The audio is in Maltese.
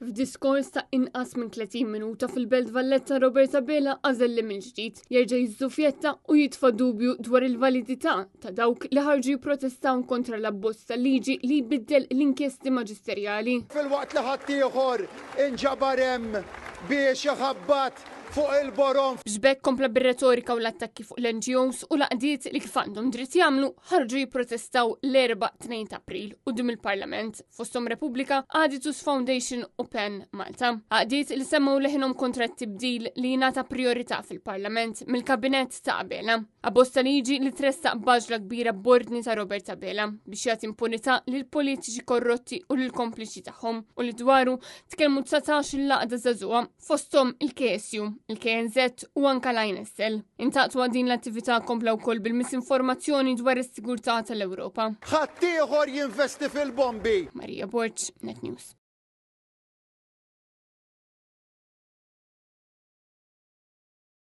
F'diskors ta' inqas minn 30 minuta fil-Belt Valletta Robert Abela għażel li mill-ġdid jerġa' jiżżufjetta u jitfa' dubju dwar il-validità ta' dawk li ħarġu jipprotestaw kontra l-abbozz ta' liġi li jbiddel l-inkjesti maġisterjali. Filwaqt li ħaddieħor inġabar hemm biex iħabbat fuq il-borom. B'hekk kompla bir-retorika u l-attakki fuq l-NGOs u l-għaqdiet li kif għandhom dritt jagħmlu ħarġu jipprotestaw l-Erbgħa 2 ta' April quddiem il-Parlament fosthom Repubblika, Aditus Foundation u Pen Malta. Għaqdiet li semmew leħinhom kontra t-tibdil li jingħata priorità fil-Parlament mill-Kabinett ta' Abela. Abbozz ta' liġi li tressaq b'għaġla kbira b'ordni ta' Robert Abela biex jagħti impunità lil politiċi korrotti u lil kompliċi tagħhom u li dwaru tkellmu 19 il-għaqda żagħżugħa fosthom il-KSU, il-KNZ u anka l-INSL. Intant waqt din l-attività kompla wkoll bil-misinformazzjoni dwar is-sigurtà tal-Ewropa. Ħaddieħor jinvesti fil-bombi. Maria Borg, Net News.